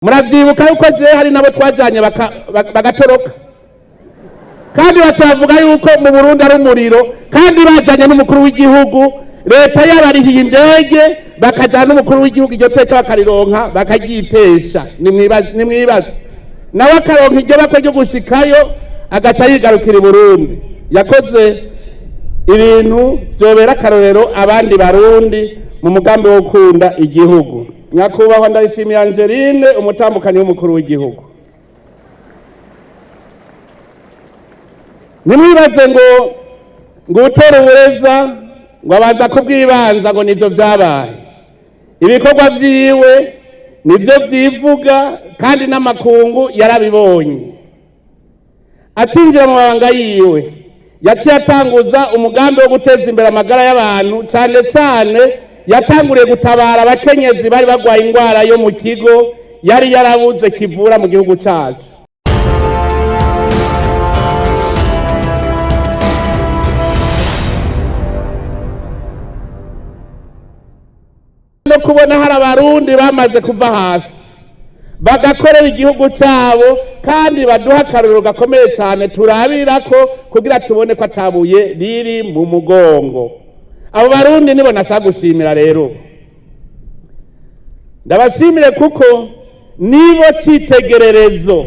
Muravyibuka yuko je hari nabo twajanye bagatoroka, kandi baca bavuga yuko mu Burundi ari umuriro, kandi bajanye n'umukuru w'igihugu, leta yabarihiye indege, bakajana n'umukuru w'igihugu, iryo teka bakarironka bakaryitesha. Nimwibaze nawe akaronka iryo bakwe ryo gushikayo, agaca yigarukira i Burundi. Yakoze ibintu vyobera akarorero abandi Barundi mu mugambi wo gukunda igihugu. Nyakubahwa Ndayishimiye Angeline, umutambukanyi w'umukuru w'igihugu, ntimwibaze ngo utera ubureza ngo abanza kubwibanza ngo nivyo vyabaye. Ibikorwa vyiwe nivyo vyivuga, kandi n'amakungu yarabibonye. Acinjira mu mabanga yiwe, yaciye atanguza umugambi wo guteza imbere amagara y'abantu, cane cane yatanguriye gutabara abakenyezi bari bagwaye ingwara yo mu kigo yari yarabuze kivura mu gihugu cacu. No kubona hari Abarundi bamaze kuva hasi bagakorera igihugu cyabo, kandi baduha akarorero gakomeye cyane turabira ko kugira tubone ko atabuye riri mu mugongo. Abo Barundi nibo nashaka gushimira. Rero ndabashimire kuko nibo citegererezo.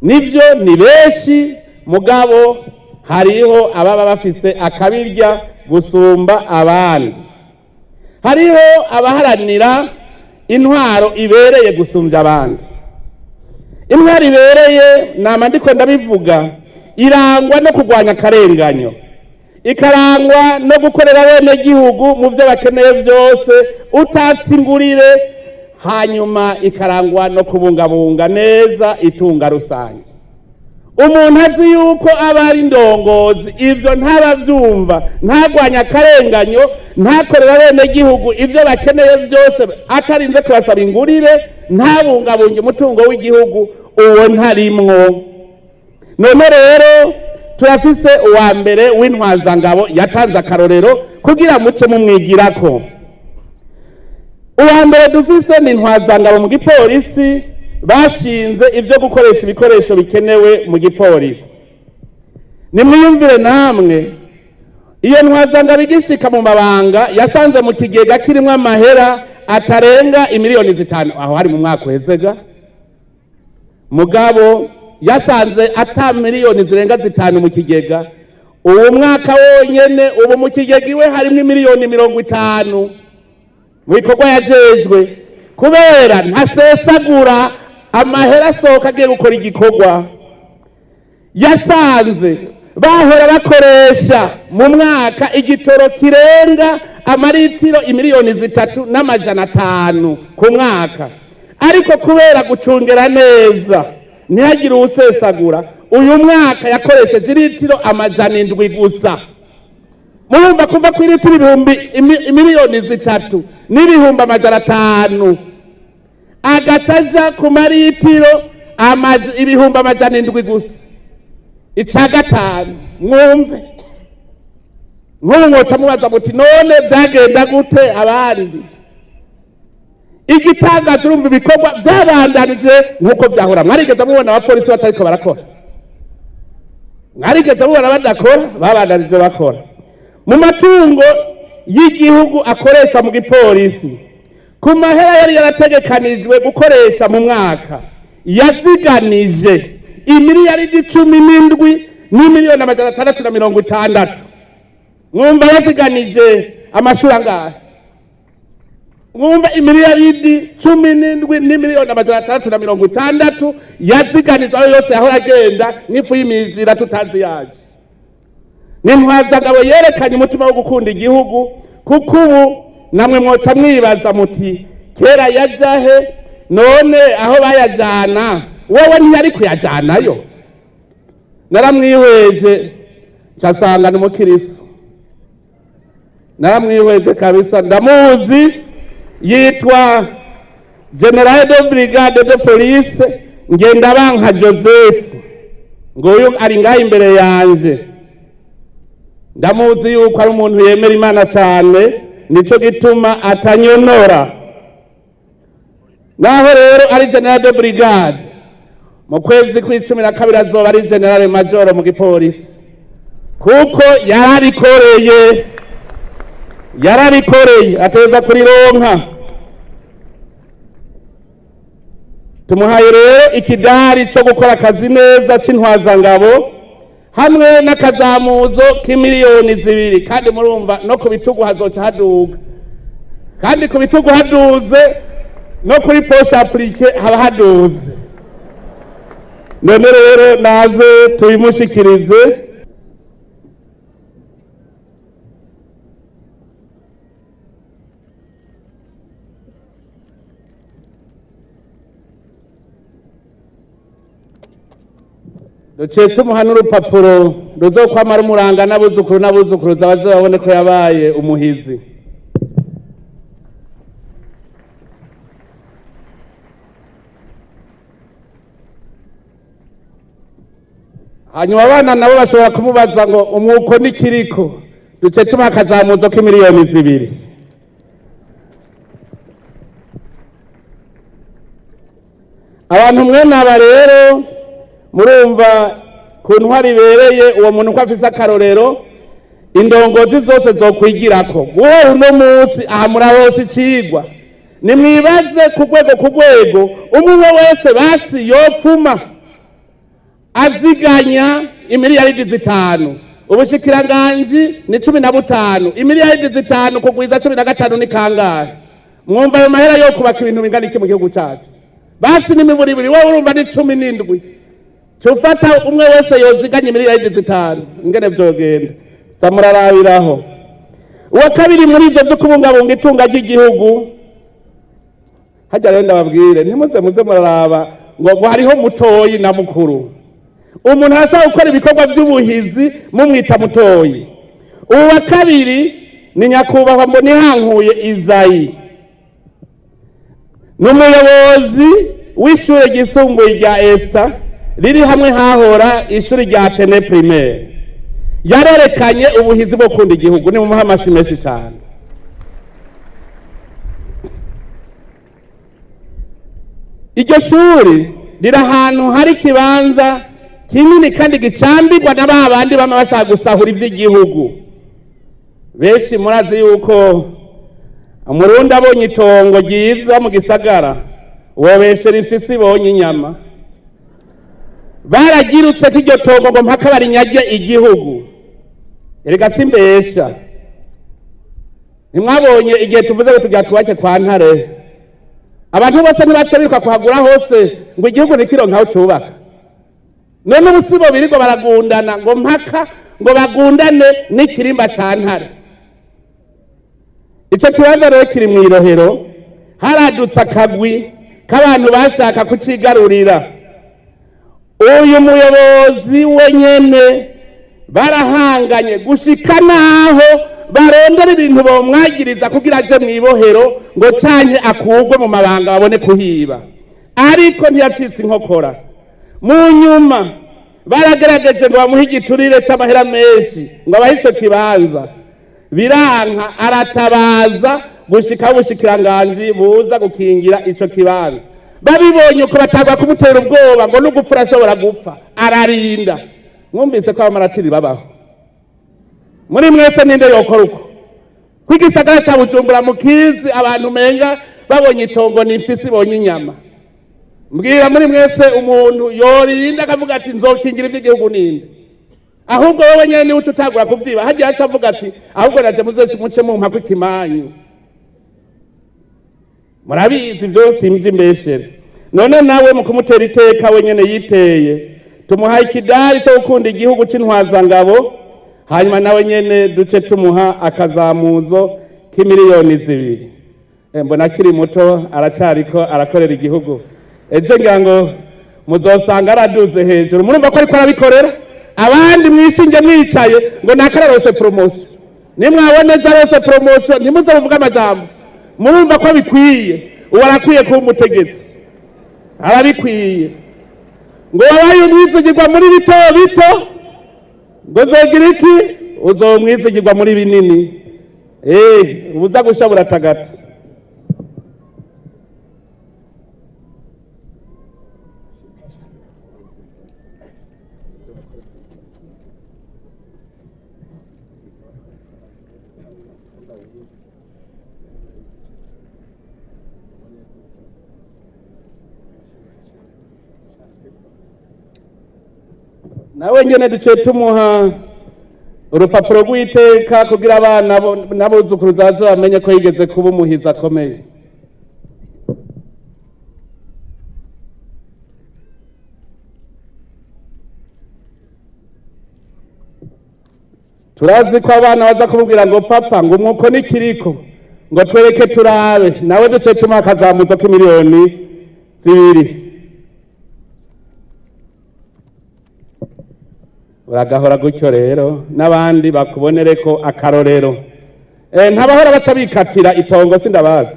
Nivyo, ni benshi, mugabo hariho ababa bafise akabirya gusumba abandi, hariho abaharanira intwaro ibereye gusumbya abandi. Intwaro ibereye, nama ndiko ndabivuga, irangwa no kurwanya akarenganyo, ikarangwa no gukorera bene gihugu mu byo bakeneye byose utatse ingurire, hanyuma ikarangwa no kubungabunga neza itunga rusange. Umuntu azi yuko aba ari indongozi, ivyo ntabavyumva, ntagwanya akarenganyo, ntakorera bene gihugu ivyo bakeneye byose atarinze kubasaba ingurire, ntabungabunge umutungo w'igihugu, uwo ntarimwo. None rero turafise uwa mbere w'intwazangabo yatanze akarorero kugira muce mumwigirako. Uwa mbere dufise ni intwazangabo mu gipolisi bashinze ibyo gukoresha ibikoresho bikenewe mu gipolisi. Nimwiyumvire namwe, iyo ntwazangabo igishika mu mabanga yasanze mu kigega kirimwo amahera atarenga imiliyoni 5, aho hari mu mwaka uhezega, mugabo yasanze ata miliyoni zirenga 5 mu kigega. Uwo mwaka wonyene ubu mu kigega iwe harimwo imiliyoni 50 mu bikorwa yajejwe, kubera ntasesagura amahera asohoka agiye gukora igikorwa. Yasanze bahora bakoresha mu mwaka igitoro kirenga amaritiro imiliyoni 3,500 ku mwaka, ariko kubera gucungera neza ntihagire uwusesagura, uyu mwaka yakoresheje iritiro 700 gusa. Murumva, kuva ku iritiro ibihumbi imiliyoni 3,500,000 agaca aja ku maritiro 700,000 gusa, ica gatanu. Mwumve, nk'ubu mwoca mubaza muti: "None byagenda gute abandi?" Igitangaje, urumva ibikorwa byabandanije nk'uko byahora. Mwarigeze mubona abapolisi batariko barakora? Mwarigeze mubona badakora? Babandanije bakora. Mu matungo y'igihugu akoresha mu gipolisi, ku mahera yari yarategekanijwe gukoresha mu mwaka, yaziganije imiliyaridi 17,660,000,000. Mwumva yaziganije amashuri angahe? Mwumva, imiliyaridi 17,660,000,000 yaziganije, ayo yose yahora agenda nk'ifu y'imizira tutazi yaje. Ni ntwazangabo yerekanye umutima wo gukunda igihugu, kuko ubu namwe mwoca mwibaza muti: "Kera yajahe? None aho bayajana wowe ntiyari kuyajanayo?" Naramwihweje ncasanga ni umukiriso. Naramwihweje kabisa, ndamuzi, yitwa Général de Brigade de Police Ngendabanka Joseph. Nguyu ari ngaha imbere yanje. Ndamuzi yuko ari umuntu yemera Imana cyane, nico gituma atanyonora. Naho rero ari général de brigade, mu kwezi kw'12 azoba ari général major mu gipolisi, kuko yararikoreye, yararikoreye, ateza kurironka. Tumuhaye rero ikidari cyo gukora akazi neza c'intwazangabo hamwe n'akazamuzo k'imiliyoni 2. Kandi murumva no ku bitugu hazoca haduga, kandi ku bitugu haduze no kuri poche appliquée haba haduze. None rero naze tubimushikirize. Duciye tumuha n'urupapuro ruzokwama rumuranga n'abuzukuru n'abuzukuruza bazobabone ko yabaye umuhizi. Hanyuma abana nabo bashobora kumubaza ngo umwuko n'ikiriko. Duce tumuha akazamuzo k'imiliyoni 2. Abantu mwene aba rero murumva ku ntwari ibereye uwo muntu ko afise akarorero indongozi zose zokwigirako guhera uno munsi. Aha murahose icigwa, nimwibaze ku rwego ku rwego, umwe umwe wese basi yopfuma aziganya imiliyaridi 5. Ubushikiranganji ni 15. Imiliyaridi 5 kugwiza 15 ni kangahe? Mwumva ayo mahera yo kubaka ibintu bingana iki mu gihugu cyacu? Basi n'imiburiburi wowe urumva ni 17. Cufata umwe wese yoziganya imiliyaridi 5, ingene vyogenda za murarabiraho. Uwa kabiri muri ivyo vyo kubungabunga itunga ry'igihugu, hajya rero ndababwire, ntimuze muze muraraba ngo hariho mutoyi na mukuru. Umuntu arashobora gukora ibikorwa by'ubuhizi mumwita mutoyi. Uwa kabiri ni nyakubahwa Mbonihankuye Izayi, ni umuyobozi w'ishure ryisumbuye rya Esta riri hamwe hahora ishuri rya Tene primaire. Yarerekanye ubuhizi bwo gukunda igihugu, ni mumuha amashi menshi cyane. Iryo shuri riri ahantu hari ikibanza kinini kandi gicambirwa na ba bandi bama bashaka gusahura ivy'igihugu. Benshi murazi yuko umurundi abonye itongo ryiza mu gisagara wobeshera ifisi ibonye inyama. Baragirutse ko iryo tongo ngo mpaka barinyage igihugu. Erega simbesha, ntimwabonye igihe tuvuze ngo tugira twubake kwa Ntare, abantu bose ntibace biruka kuhagura hose ngo igihugu ntikironke aho cubaka? None ubu sibo birirwa baragundana ngo mpaka ngo bagundane n'ikirimba ca Ntare? Ico kibanza rero kiri mw'irohero, haradutse akagwi k'abantu bashaka kucigarurira. Uyu muyobozi wenyene barahanganye gushika naho barondera ibintu bomwagiriza kugira aje mw'ibohero ngo canke akugwe mu mabanga babone kuhiba, ariko ntiyacitse inkokora. Mu nyuma baragerageje ngo bamuhe igiturire c'amahera menshi ngo abahe ico kibanza, biranka. Aratabaza gushika ubushikiranganji buza gukingira ico kibanza. Babibonye uko batagwa kumutera ubwoba ngo n'ugupfa urashobora gupfa, ararinda. Mwumvise ko abamaratiri babaho. Muri mwese ninde yokora uko kw'igisagara ca Bujumbura mukizi abantu menga babonye itongo n'imfisi ibonye inyama? Mbwira, muri mwese umuntu yorinda akavuga ati nzokingira iby'igihugu ninde? Ahubwo wowe nyene niwe uca utagura kuvyiba. Hagiye aca avuga ati ahubwo naje muze muce mumpa kw'ikimanyu. Murabizi vyose imvy'imbeshere. None nawe mu kumutera iteka wenyene yiteye, tumuhaye ikidari cyo gukunda igihugu c'intwazangabo, hanyuma nawe nyene duce tumuha akazamuzo k'imiliyoni 2. Mbona akiri muto, aracariko arakorera igihugu. Ejo ngira ngo muzosanga araduze hejuru. Murumva ko ariko arabikorera. Abandi mwishinge mwicaye ngo nakararose promotion, nimwabona ejo arose promotion ntimuze muvuge amajambo. Murumva ko bikwiye, uwo arakwiye kuba umutegetsi, arabikwiye. Ngo wabaye umwizigirwa muri bito bito, ngo uzogira iki? Uzomwizigirwa muri binini. Ubuza gusha buratagata. Nawe nyene duce tumuha urupapuro rw'iteka kugira abana n'abuzukuru baze bamenye ko yigeze kuba umuhizi akomeye. Turazi ko abana baza kumubwira ngo papa ngo umwuko nikiriko ngo twereke turabe, nawe duce tumuha akazamuzo k'2 miliyoni. Uragahora gutyo rero n'abandi bakubonere ko akarorero. Ntabahora baca bikatira itongo, sindabazi.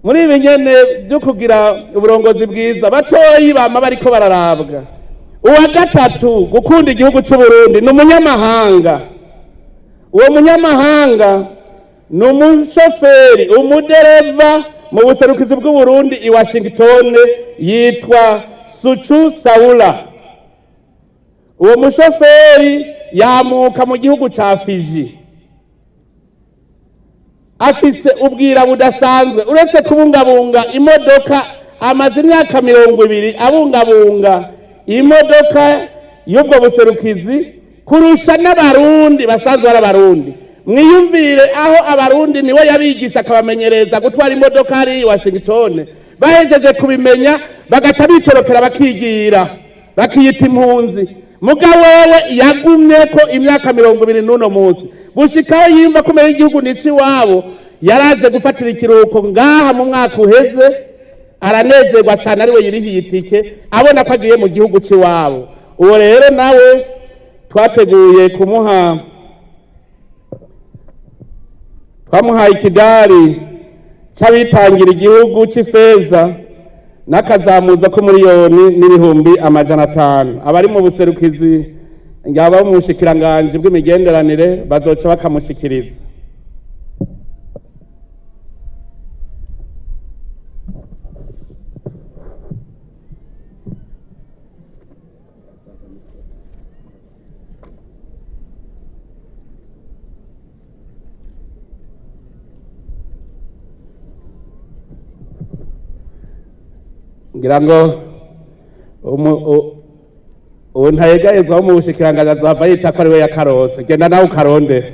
Muri ibi nyene byo kugira uburongozi bwiza, batoyi bama bariko bararabwa. Uwa gatatu gukunda igihugu c'u Burundi ni umunyamahanga. Uwo munyamahanga ni umushoferi, umudereva mu buserukizi bw'u Burundi i Washington, yitwa Suchu Saula. Uwo mushoferi yamuka mu gihugu ca Fiji, afise ubwira budasanzwe. Uretse kubungabunga imodoka, amaze imyaka 20 abungabunga imodoka y'ubwo buserukizi kurusha n'Abarundi basanzwe ari Abarundi. Mwiyumvire aho Abarundi niwe yabigisha akabamenyereza gutwara imodoka ari i Washington, bahejeje kubimenya bagaca bitorokera bakigira bakiyita impunzi. Muga wewe yagumye ko imyaka 20 n'uno munsi gushikaho yiyumva ko igihugu nico iwabo. Yaraje gufatira ikiruhuko ngaha mu mwaka uheze, aranezerwa cyane, ariwe yirihiye itike, abona ko agiye mu gihugu c'iwabo. Uwo rero nawe twateguye kumuha, twamuhaye ikidari c'abitangira igihugu c'ifeza n'akazamuzo k'1,500,500. Abari mu buserukizi ngaba mu bushikiranganji bw'imigenderanire bazoca bakamushikiriza. Ngira ngo uwo ntayegayezwa wo mu bushikiranganji azohava yita ko ari we yakarose. Genda nawe ukarondere,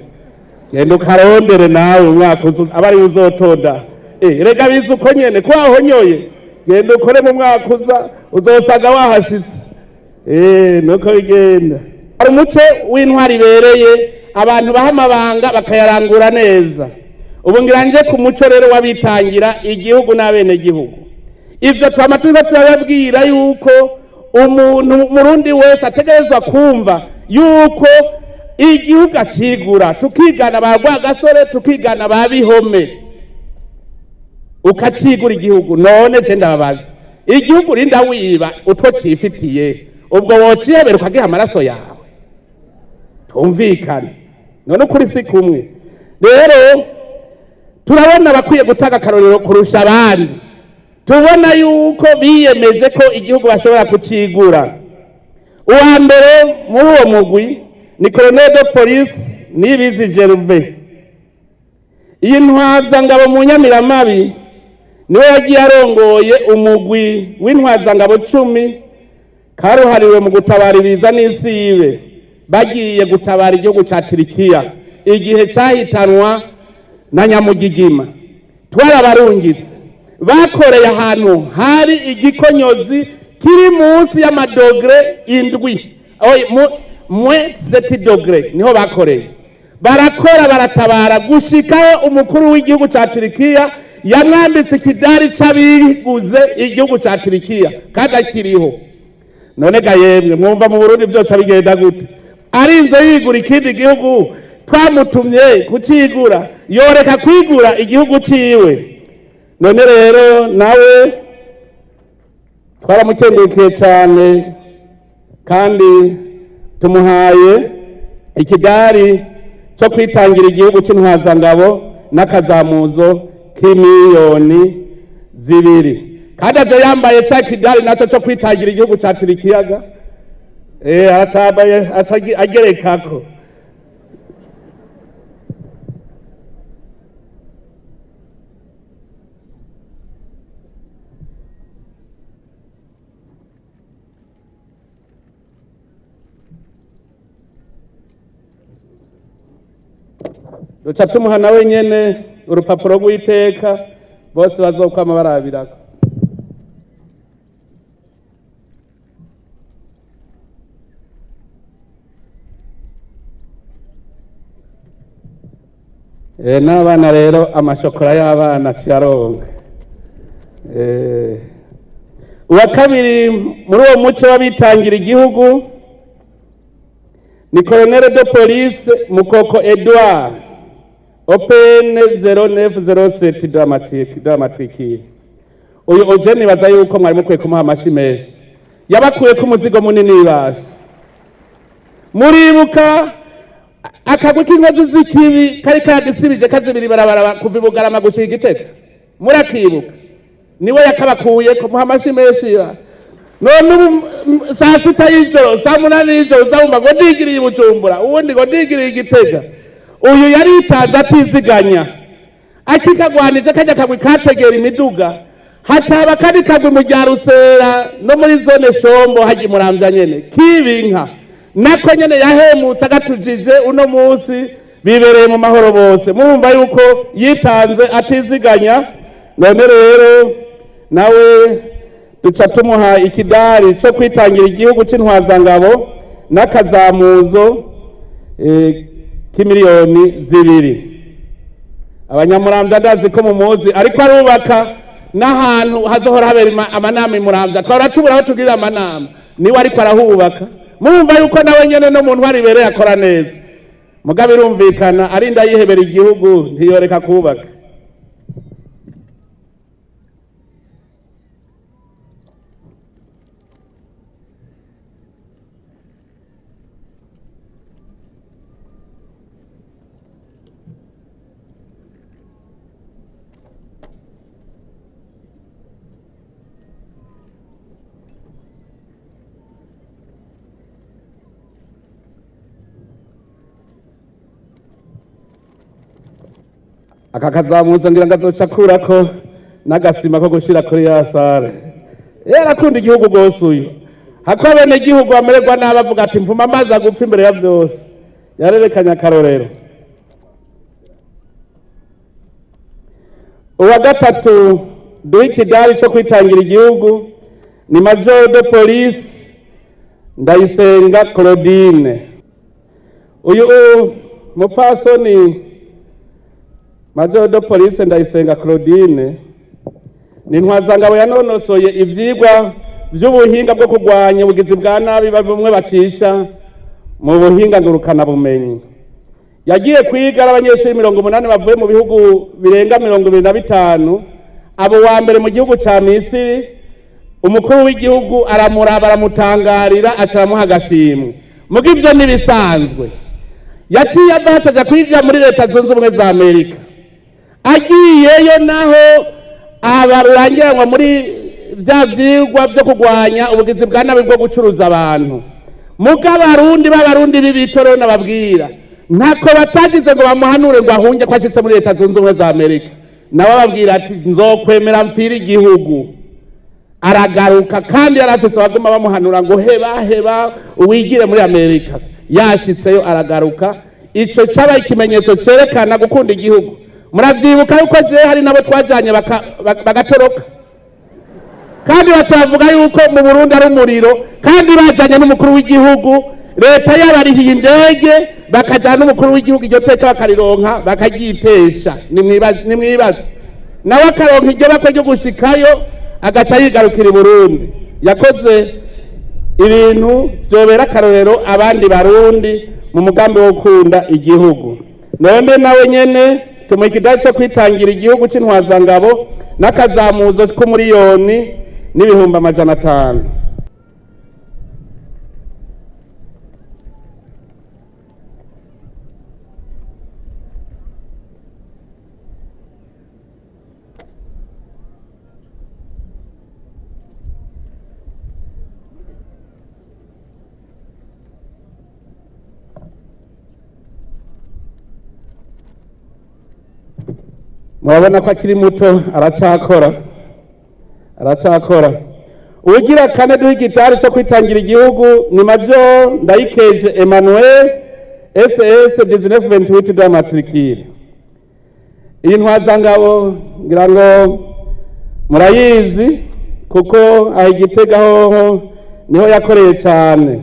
genda ukarondere nawe umwaka uza aba ariwe uzotonda. Rega biza uko nyene ko wahonyoye, genda ukore mu mwaka uza uzosanga wahashitse. Nuko bigenda. Hari umuce w'intwari ibereye, abantu baha amabanga bakayarangura neza. Ubu ngira nje ku muco rero w'abitangira igihugu n'abenegihugu. Ivyo twama turiko turababwira yuko umuntu Murundi wese ategerezwa kumva yuko igihugu acigura, tukigana ba Rwagasore, tukigana ba Bihome, ukacigura igihugu. None je ndababaza, igihugu rinda wiba utwo cifitiye, ubwo wocihebera ukagiha amaraso yawe? Tumvikane none, ukuri si kumwe. Rero turabona abakwiye gutanga akarorero kurusha abandi, tubona yuko biyemeje ko igihugu bashobora kucigura. Uwa mbere muri uwo mugwi ni colonel de police Nibizi Gervais. Iyi ntwazangabo mu Nyamiramabi niwe yagiye arongoye umugwi w'intwazangabo 10 karuhariwe mu gutabara ibiza n'isi yiwe, bagiye gutabara igihugu ca Turikiya igihe cahitanwa na nyamugigima. Twarabarungitse, bakoreye ahantu hari igikonyozi kiri munsi y'amadogere 7, moins 7 degrés, niho bakoreye, barakora, baratabara gushikaho umukuru w'igihugu ca Turikiya yamwambitse ikidari c'abiguze igihugu ca Turikiya kandi akiriho. None ga yemwe, mwumva mu Burundi byose bigenda gute? Arinze yigura ikindi gihugu twamutumye kucigura, yoreka kwigura igihugu ciwe? None rero nawe twaramukengurukiye cyane kandi tumuhaye ikidari cyo kwitangira igihugu cy'intwazangabo n'akazamuzo k'2 miliyoni, kandi aje yambaye ca kidari nacyo cyo kwitangira igihugu ca Turikiyaga. Aracambaye agerekako. Duca tumuha nawe nyene urupapuro rw'iteka bose bazokwama barabirako. N'abana rero amashokora y'abana ciyaronka. Uwa kabiri muri uwo muco w'abitangira igihugu ni colonel de police Mukoko Edouard, OPN 0907 de matricule. Uyu oje nibaza yuko mwari mukwiye kumuha amashi menshi, yabakuyeko umuzigo munini ibasha. Muribuka akagwi k'inkozi z'ikibi kari kadisibije kazibira ibarabara kuva i Bugarama gushika i Gitega, murakibuka? Niwe yakabakuyeko, muha amashi menshi. None ubu saa 6 y'ijoro, saa 8 y'ijoro, uzabumva ngo ndigiriye i Bujumbura, uwundi ngo ndigiriye i Gitega. Uyu yaritanze atiziganya, akikagwanije kajya kagwi kategera imiduga, hacaba kandi kagwi mu rya Rusera no muri zone Shombo hajya Imuramvya nyene kibinka, nako nyene yahemutse agatujije. Uno munsi bibereye mu mahoro bose, murumva yuko yitanze atiziganya. None rero nawe duca tumuha ikidari co kwitangira igihugu c'intwazangabo n'akazamuzo k'imiliyoni 2. Abanyamuramvya ndazi ko mumuzi, ariko arubaka n'ahantu hazohora habera amanama imuramvya, twahora tubura aho tugirira amanama, niwe ariko arahubaka. Murumva yuko nawe nyene no mu ntwari ibereye akora neza, mugabo irumvikana arinda yihebera igihugu ntiyoreka kubaka. Aka kazamuza ngira ngo azoca akurako n'agasima ko gushira kuri ya sare. Yarakunda igihugu rwose uyu, hako abene igihugu bamererwa nabi avuga ati mvuma amazi agupfa imbere ya vyose. Yarerekanye akarorero. Uwa gatatu duha ikidari co kwitangira igihugu ni Major de Police Ndayisenga Claudine. Uyu mupfasoni Major de Police Ndayisenga Claudine ni intwazangabo yanonosoye ivyigwa vy'ubuhinga bwo kurwanya ubugizi bwa nabi bumwe bacisha mu buhinga ngurukanabumenyi. Yagiye kwiga ari abanyeshuri 80 bavuye mu bihugu birenga 25, abo wa mbere mu gihugu ca Misiri. Umukuru w'igihugu aramuraba aramutangarira, aca aramuha agashimwe. Muga ivyo ntibisanzwe, yaciye ava aca kwiga muri Leta Zunze Ubumwe za Amerika. Agiyeyo naho aba rurangiranwa muri vya vyigwa vyo kurwanya ubugizi bwa nabi bwo gucuruza abantu. Muga abarundi b'abarundi b'ibitoro nababwira ntako batagize ngo bamuhanure ngo ahunge ko ashitse muri Leta Zunze Ubumwe za Amerika, nawe ababwira ati nzokwemera mpfire igihugu. Aragaruka, kandi yari afise abaguma bamuhanura ngo heba heba wigire muri Amerika. Yashitseyo aragaruka. Ico cabaye ikimenyetso cerekana gukunda igihugu. Muravyibuka yuko je hari nabo twajanye bagatoroka, kandi baca bavuga yuko mu Burundi ari umuriro, kandi bajanye n'umukuru w'igihugu, leta yabarihiye indege bakajana n'umukuru w'igihugu, iryo teka bakarironka bakaryitesha. Nimwibaze nawe akaronka iryo bakwe ryo gushikayo agaca yigarukira i Burundi. Yakoze ibintu vyobera akarorero abandi barundi mu mugambi wo gukunda igihugu. None nawe nyene tumuha ikidari co kwitangira igihugu c'intwazangabo n'akazamuzo k'umuriyoni n'ibihumbi amajana 5. Murabona ko akiri muto, aracakora, aracakora. Ugira kane duha igitari cyo kwitangira igihugu ni Major Ndayikeje Emmanuel, SS 1928 de matricule. Iyi ntwazangabo ngira ngo murayizi, kuko aho Igitega hoho niho yakoreye cyane.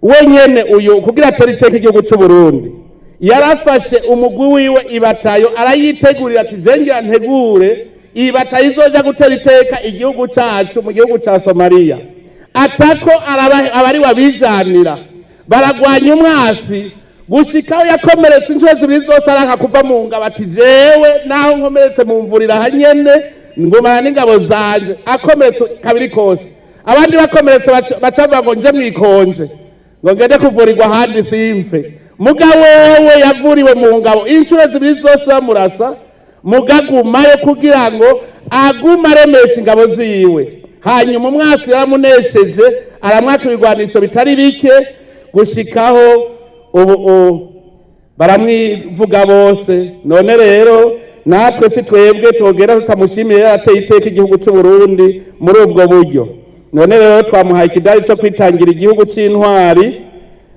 Wenyene uyu, kugira atere iteka igihugu cy'u Burundi, yarafashe umugwi wiwe, ibatayo arayitegurira, ati: "Jengera ntegure ibatayo izoja gutera iteka igihugu cacu mu gihugu ca Somaliya." Atako abari wabijanira baragwanya umwasi gushikaho yakomeretse inshuro zibiri zose, aranka kuva mu ngabo, ati: "Jewe naho nkomeretse mu mvurira hanyene, ngumana n'ingabo zanje." Akomeretse kabiri kose, abandi bakomeretse baca bavuga ngo nje mwikonje, ngo ngende kuvurirwa ahandi simfe. Muga wewe yavuriwe mu ngabo inshuro zibiri zose bamurasa, mugagumayo kugira ngo agume aremesha ingabo ziwe. Hanyuma umwasi yaramunesheje, aramwaka ibigwanisho bitari bike, gushikaho ubu baramwivuga bose. None rero natwe si twebwe togera tutamushimiye, yarateye iteka igihugu cy'u Burundi muri ubwo buryo. None rero twamuhaye ikidari cyo kwitangira igihugu cy'intwari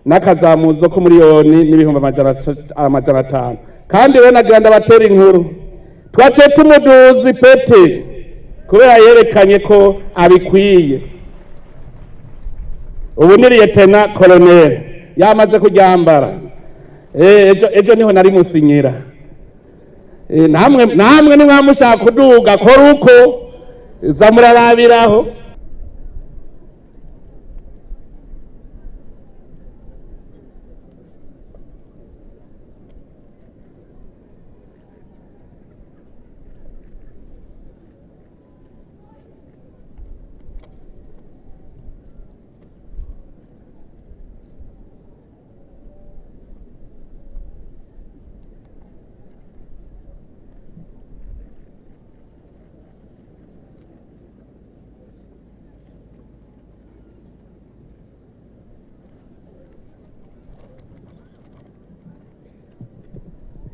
n'akazamuzo k'umuriyoni n'ibihumbi 500. Kandi rero nagira ndabatera inkuru, twaciye tumuduza ipete kubera yerekanye ko abikwiye. Ubu ni lieutenant colonel, yamaze kuryambara. Ejo niho nari musinyira. Namwe nimwamushaka kuduga, kora uko za murarabiraho.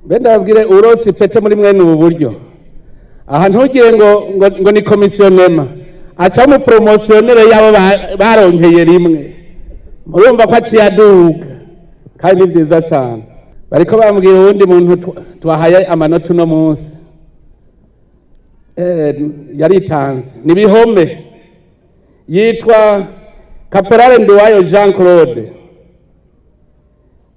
Mbe ndababwire, uronse ipete muri mwene ubu buryo aha, ntugire ngo ni commissionnement, aca mu promotionnaire yabo baronkeye rimwe. Murumva ko aciye aduga, kandi ni vyiza cane. Bariko bambwira uwundi muntu twahaye amanota uno munsi. Yaritanze ni bihome, yitwa Caporal Nduwayo Jean Claude,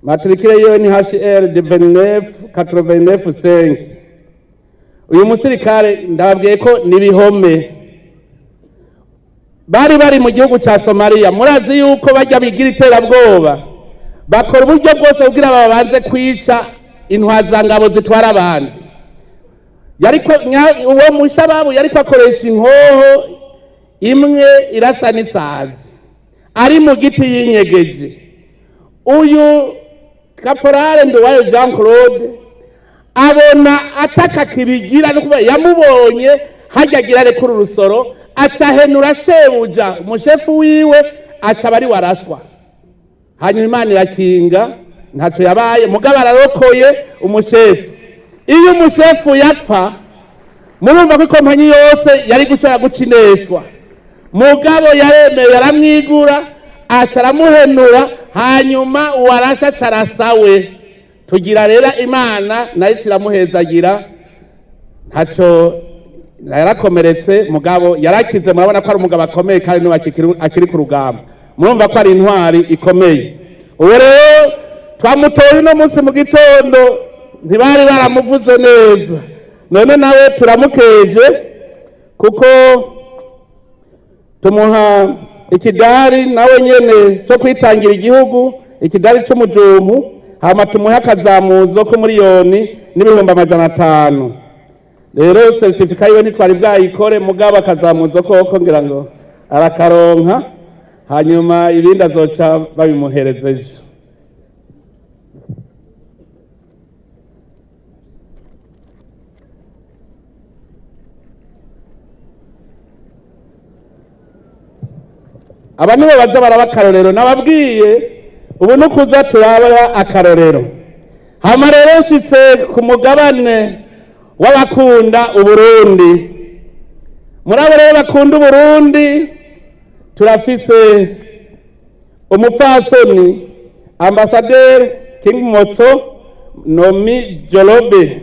matricule yiwe ni HR de 29 89 5. Uyu musirikare ndababwiye ko ni bihome. Bari mu gihugu ca Somalia. Murazi yuko bajya bigira iterabwoba, bakora uburyo bwose kugira babanze kwica intwazangabo zitwara abandi. Yariko uwo mushababu yariko akoresha inkoho imwe irasa n'isazi, ari mu giti yinyegeje. Uyu Caporal Nduwayo Jean Claude abona ataka kibigira, no kuba yamubonye hajya agira arekura urusoro, aca ahenura shebuja, umushefu wiwe, aca aba ari waraswa. Hanyuma Imana irakinga, ntacyo yabaye, mugabo ararokoye umushefu. Iyo umushefu yapfa, murumva ko ikompanyi yose yari gushobora guca ineshwa. Mugabo yaremeye, aramwigura, aca aramuhenura, hanyuma uwarashe aca arasawe. Tugira rero Imana nayo kiramuhezagira, ntacyo yarakomeretse, mugabo yarakize. Murabona ko ari umugabo akomeye, kandi n'ubu akiri ku rugamba. Murumva ko ari intwari ikomeye. Ubu rero twamutoye uno munsi mu gitondo, ntibari baramuvuze neza. None nawe turamukeje, kuko tumuha ikidari nawe nyene cyo kwitangira igihugu, ikidari c'umujumpu, hama tumuhe akazamuzo k'umuriyoni n'ibihumbi 500. Rero certificat yiwe ntitwari bwayikore, mugabo akazamuzo koko ngira ngo arakaronka, hanyuma ibindi azoca babimuhereza ejo. Aba nibo baza baraba akarorero nababwiye. Ubu ni ukuza turaba akarorero. Hama rero nshitse ku mugabane w'abakunda Uburundi. Muri abo rero bakunda Uburundi, turafise umupfasoni ambasaderi King Motso Nomi Jolobe.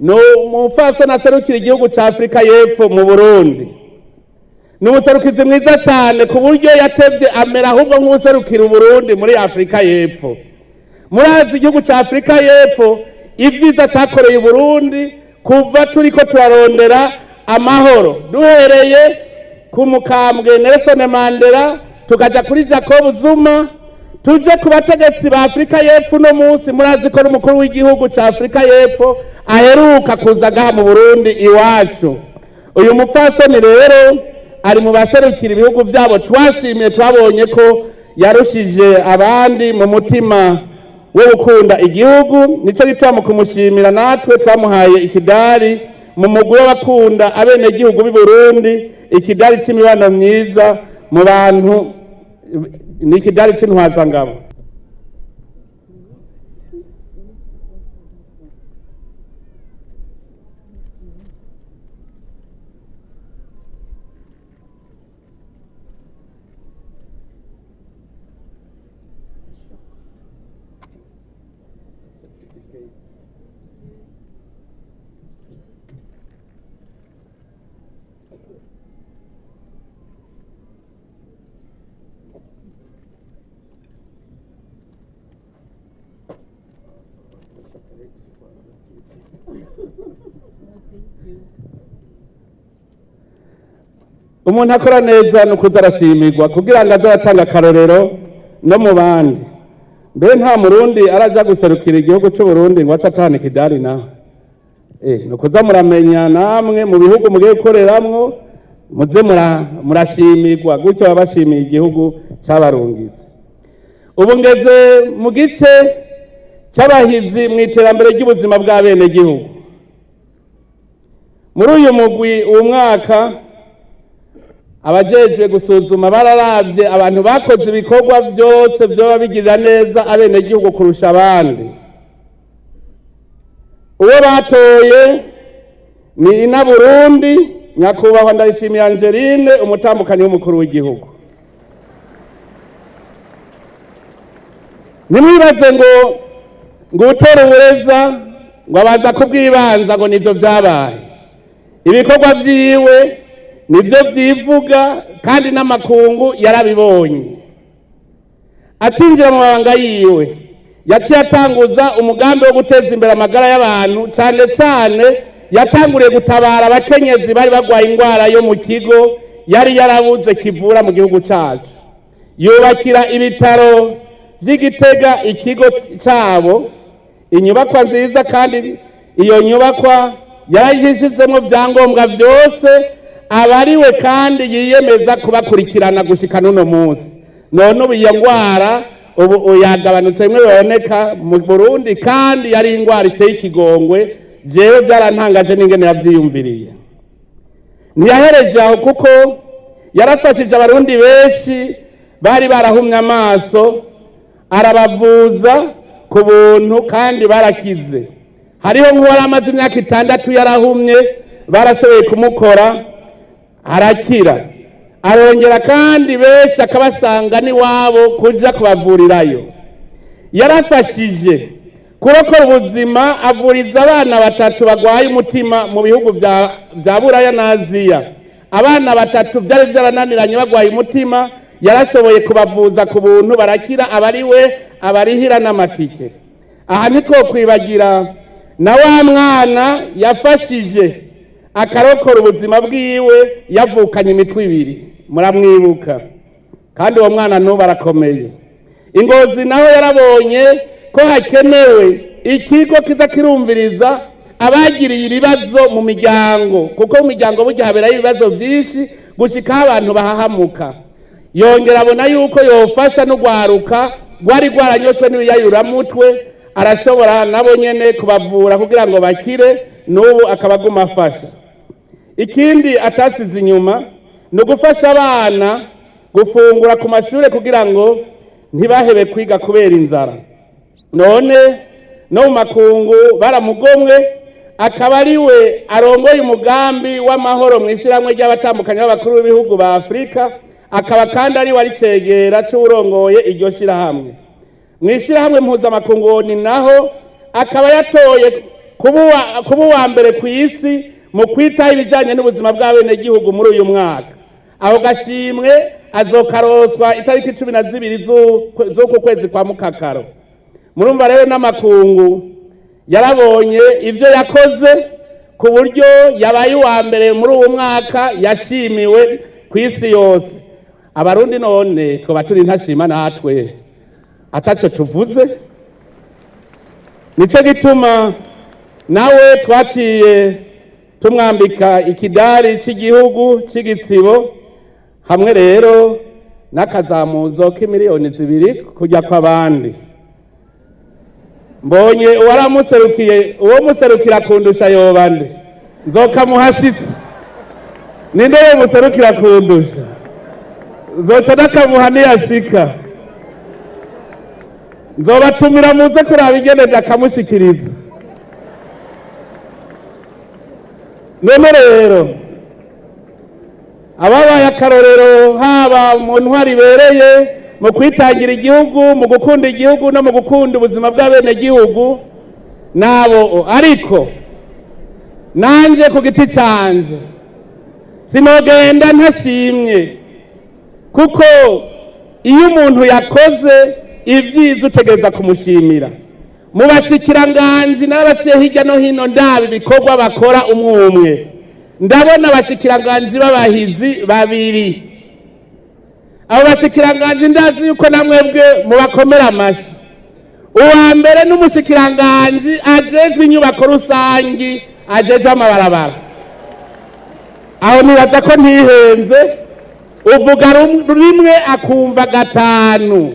Ni umupfasoni aserukira igihugu cya Afurika y'Epfo mu Burundi. Ni umuserukizi mwiza cyane, ku buryo yatevye amera ahubwo nk'userukira Uburundi muri Afurika y'Epfo. Murazi igihugu cya Afurika y'Epfo ibyiza cyakoreye Uburundi kuva turiko turarondera amahoro, duhereye ku mukambwe Nelson Mandela, tukaja kuri Jacob Zuma, tuje ku bategetsi ba Afurika y'Epfo. Uno munsi murazi ko n'umukuru w'igihugu cya Afurika y'Epfo aheruka kuza ngaha mu Burundi iwacu. Uyu mupfasoni rero ari mu baserukira ibihugu byabo twashimiye, twabonye ko yarushije abandi mu mutima wo gukunda igihugu. Nicyo gituma mu kumushimira natwe twamuhaye ikidari mu mugwi w'abakunda abenegihugu b'i Burundi, ikidari c'imibano myiza mu bantu, ni ikidari c'intwazangabo. Umuntu akora neza ni ukuza arashimirwa kugira ngo aze aratanga akarorero no mu bandi. Mbere nta Murundi araja guserukira igihugu c'Uburundi ngo ace atahana ikidari nawe. Ni ukuza muramenya namwe mu bihugu mugiye gukoreramwo, muze murashimirwa gutyo, baba bashimiye igihugu cabarungitse. Ubu ngeze mu gice c'abahizi mu iterambere ry'ubuzima bw'abenegihugu. Muri uyu mugwi uwu mwaka abajejwe gusuzuma bararavye abantu bakoze ibikorwa byose vyoba bigirira neza abenegihugu kurusha abandi. Uwo batoye ni Ina Burundi, Nyakubahwa Ndayishimiye Angeline, umutambukanyi w'umukuru w'igihugu. Ntimwibaze ngo utora ubureza ngo abanza kubwibanza ngo nivyo vyabaye. Ibikorwa vyiwe nivyo vyivuga, kandi n'amakungu yarabibonye. Acinjira mu mabanga yiwe, yaciye atanguza umugambi wo guteza imbere amagara y'abantu. Cane cane yatanguriye gutabara abakenyezi bari bagwaye ingwara yo mu kigo yari yarabuze kivura mu gihugu cacu. Yubakira ibitaro vy'Igitega ikigo cabo inyubakwa nziza, kandi iyo nyubakwa yarayishizemwo vyangombwa vyose, abariwe kandi yiyemeza kubakurikirana gushika n'uno munsi. None ubu iyo ngwara ubu yagabanutse bimwe biboneka mu Burundi, kandi yari ingwara iteye ikigongwe. Jewe vyarantangaje n'ingene yavyiyumviriye. Ntiyahereje aho, kuko yarafashije Abarundi benshi bari barahumye amaso, arabavuza ku buntu kandi barakize. Hariho nk'uwari amaze imyaka 6 yarahumye, barashoboye kumukora arakira. Arongera kandi benshi akabasanga n'iwabo kuja kubavurirayo. Yarafashije kurokora ubuzima, avuriza abana batatu bagwaye umutima mu bihugu vya Buraya na Aziya. Abana batatu vyari vyarananiranye bagwaye umutima, yarashoboye kubavuza ku buntu barakira, abariwe abarihira n'amatike. Aha ntitwokwibagira na wa mwana yafashije akarokora ubuzima bwiwe yavukanye imitwe ibiri, muramwibuka, kandi uwo mwana n'ubu arakomeye. Ingozi naho yarabonye ko hakenewe ikigo kiza kirumviriza abagiriye ibibazo mu miryango, kuko mu miryango burya haberayo ibibazo byinshi gushikaho abantu bahahamuka. Yongera abona yuko yofasha n'urwaruka rwari rwaranyoshwe n'ibiyayuramutwe, arashobora nabo nyene kubavura kugira ngo bakire, n'ubu akaba aguma afasha. Ikindi atasize inyuma ni ugufasha abana gufungura ku mashure kugira ngo ntibahebe kwiga kubera inzara. None no mu makungu baramugomwe, akaba ari we arongoye umugambi w'amahoro mu ishyirahamwe ry'abatandukanye b'abakuru b'ibihugu ba Afurika, akaba kandi ari we ari cegera c'uwurongoye iryo shyirahamwe. Mu ishyirahamwe mpuzamakungu ni naho akaba yatoye Kuba uwa mbere ku isi mu kwitaho ibijyanye n'ubuzima bw'abenegihugu muri uyu mwaka. Aho gashimwe azokaroswa itariki 12 z'uku kwezi kwa Mukakaro. Murumva rero n'amakungu yarabonye ibyo yakoze, ku buryo yabaye uwa mbere muri uwo mwaka, yashimiwe ku isi yose. Abarundi none twaba turi ntashima natwe ataco tuvuze? Nico gituma nawe twaciye tumwambika ikidari cy'igihugu cy'igitsibo, hamwe rero n'akazamuzo k'imiliyoni 2 kujya kw'abandi. Mbonye uwaramuserukiye, uwo muserukira kundusha yoba nde? Nzokamuhashitse. Ninde muserukira kundusha? Nzoca nakamuha niyashika. Nzobatumira muze kuraba ingene ndakamushikiriza. None rero ababaye akarorero, haba mu ntwari ibereye, mu kwitangira igihugu, mu gukunda igihugu no mu gukunda ubuzima bw'abenegihugu, nabo. Ariko nanje ku giti canje sinogenda ntashimye, kuko iyo umuntu yakoze ibyiza utegereza kumushimira. Mu bashikiranganji n'abaciye hirya no hino ndaba ibikorwa bakora umwe umwe, ndabona abashikiranganji b'abahizi babiri. Abo bashikiranganji ndazi yuko namwebwe mubakomera amashi. Uwa mbere n'umushikiranganji ajejwe inyubako rusangi, ajejwe amabarabara. Aho nibaza ko ntihenze. Uvuga rimwe akumva gatanu.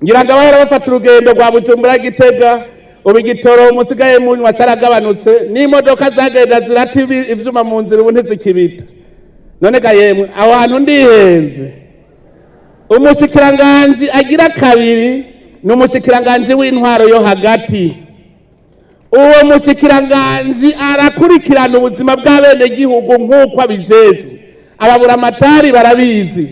Ngira ngo abahora bafata urugendo rwa Bujumbura Gitega, ubu igitoro musigaye munywa caragabanutse, n'imodoka zagenda zirata ivyuma mu nzira ubu ntizikibita. None ga yemwe, aho hantu ndihenze? Umushikiranganji agira kabiri ni umushikiranganji w'intwaro yo hagati. Uwo mushikiranganji arakurikirana ubuzima bw'abenegihugu nk'uko abijejwe. Ababuramatari barabizi.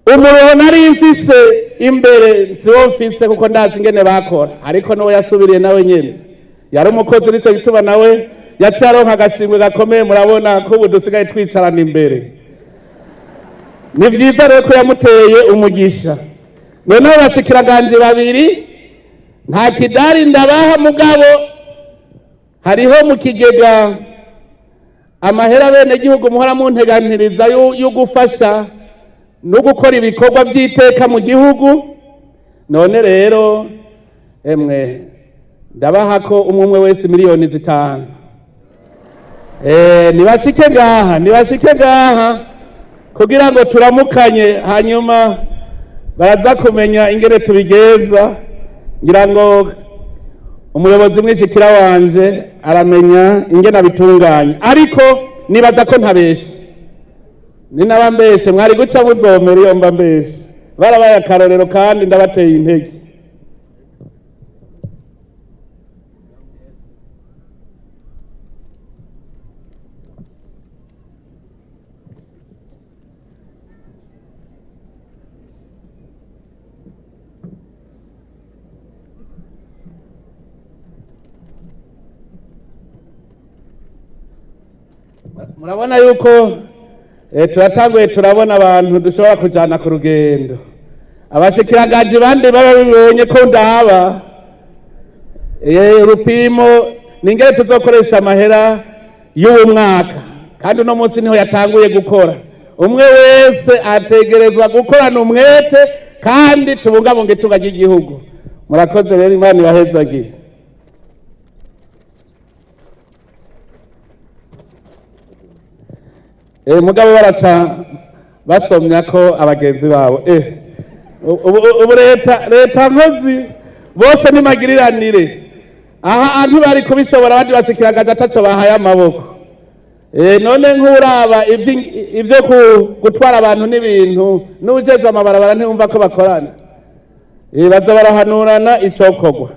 Umuruho nari mfise imbere siwo mfise, kuko ndazi ingene bakora. Ariko n'uwo yasubiriye nawe nyene yari umukozi, nico gituma nawe yaciye aronka agashimwe gakomeye. Murabona ko ubu dusigaye twicarana imbere. Ni vyiza rero ko yamuteye umugisha. Noneho abashikiranganji babiri nta kidari ndabaha, mugabo hariho mu kigega amahera bene gihugu muhora munteganiriza yo gufasha no gukora ibikorwa by'iteka mu gihugu. None rero emwe, ndabaha ko umwe umwe wese miliyoni 5. Nibashike ngaha, nibashike ngaha kugira ngo turamukanye, hanyuma baraza kumenya ingene tubigenza. Ngira ngo umuyobozi mwishikira wanje aramenya ingene abitunganya, ariko nibaza ko ntabeshe. Ninaba mbeshe mwari guca muzomera iyo mba mbeshe. Barabaye akarorero kandi ndabateye intege. Murabona yuko turatanguye, turabona abantu dushobora kujana ku rugendo. Abashikiranganji bandi baba bibonye ko ndaba urupimo ningere tuzokoresha amahera y'uwu mwaka, kandi uno munsi niho yatanguye gukora. Umwe wese ategerezwa gukorana umwete kandi tubungabunga itunga ry'igihugu. Murakoze rero, Imana ibahezagire. Mugabo baraca basomya ko abagenzi babo ubu leta nkozi bose nimagiriranire. Aha ntibari kubishobora abandi bashikiragaje ataco bahaye amaboko. None nk'uraba ivyo gutwara abantu n'ibintu n'uwujejwe amabarabara, ntiwumva ko bakorana? Baza barahanurana icokorwa.